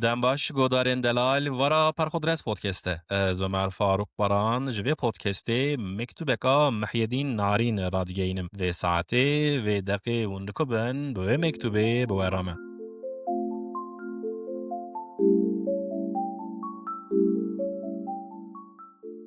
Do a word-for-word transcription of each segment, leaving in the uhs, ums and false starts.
Dem baş, godarên delal, vara Perxudres Podcast e. Ez Ömer Faruk Baran ji vê podcastê mektubeka Mihyedîn Narîn radigeyînim. Vê saetê, vê deqê hûn dikubin, bi wê mektubê bi we re me.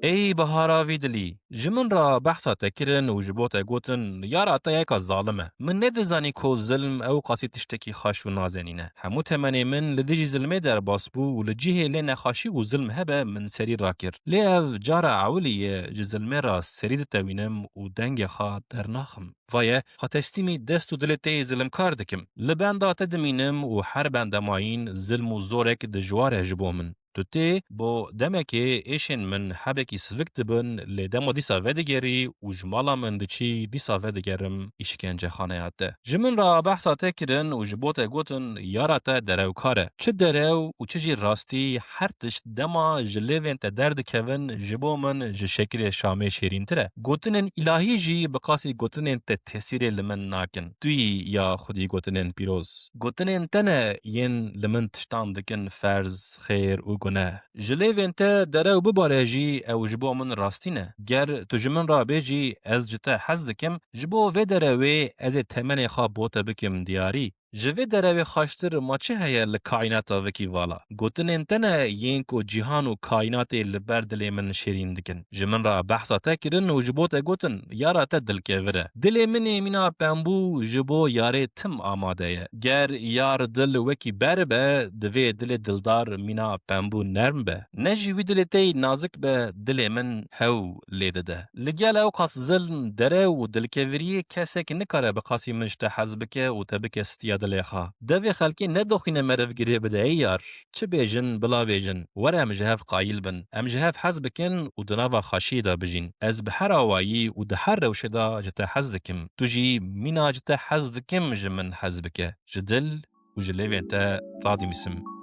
Ey bahara vî dilî, ji min re behsa te kirin û ji bo te gotin, yara te yeka zalim e. Min nedizanî ku zilm ew qasî tiştekî xaş û nazenîn e. Hemû temenê min li dijî zilmê derbas bû û li cihê lê nexaşî û zilm hebe min serî rakir. Lê ev cara ewilî ye ji zilmê re serî ditewînim û dengê xwe dernaxim. Vaye, xwe teslîmî dest û dilê te yê zilimkar dikim. Li benda te dimînim û her bendemayîn zilm û zorek dijwar e ji bo min. Tu tê, bo demekê êşên min hebekî sivik dibin, lê dema dîsa vedigerî û ji mala min diçî, dîsa vedigerim îşkencexaneya te. Ji min re behsa te kirin û ji bo te gotin, yara te derewkar e. Çi derew û çi jî rastî, her tişt dema ji lêvên te derdikevin, ji bo min ji şekirê şamê şêrîntir e. Gotinên îlahî jî bi qasî gotinên te tesîrê li min nakin. Tu yî ya xwedî gotinên pîroz. Gotinên te ne yên li min tiştan dikin ferz, xêr û guneh. Ji lêvên te derew bibare jî ew ji bo min rastî ne. Ger tu ji min re bêjî, ez ji te hez dikim, ji bo vê derewê ez ê temenê xwe bo te bikim diyarî. Ji vê derewê xaştir ma çi heye li kaînata vekî vala? Gotinên te ne yên ku cîhan û kaînatê li ber dilê min şêrîn dikin. Ji min re behsa te kirin û ji bo te gotin, yara te dilkevir e. Dilê min ê mîna pembû ji bo yarê tim amade ye. Ger yar dil wekî ber be, divê dilê dildar mîna pembû nerm be. Ne jî wî dilê te yî nazik be, dilê min hew lê dide. Li gel ew qas zilm, derew û dilkeviriyê kesek nikare bi qasî min ji te hez bike û te bike stiya dilê xwe. Devê xelkê nedoxîne meriv girê bide ey yar. Çi bêjin, bila bêjin, were em ji hev qayîl bin. Em ji hev hez bikin û di nava xweşiyê de bijîn. Ez bi her awayî û di her rewşê de ji te hez dikim. Tu jî mîna ji te hez dikim ji min hez bike. Ji dil û ji lêvên te radimîsim.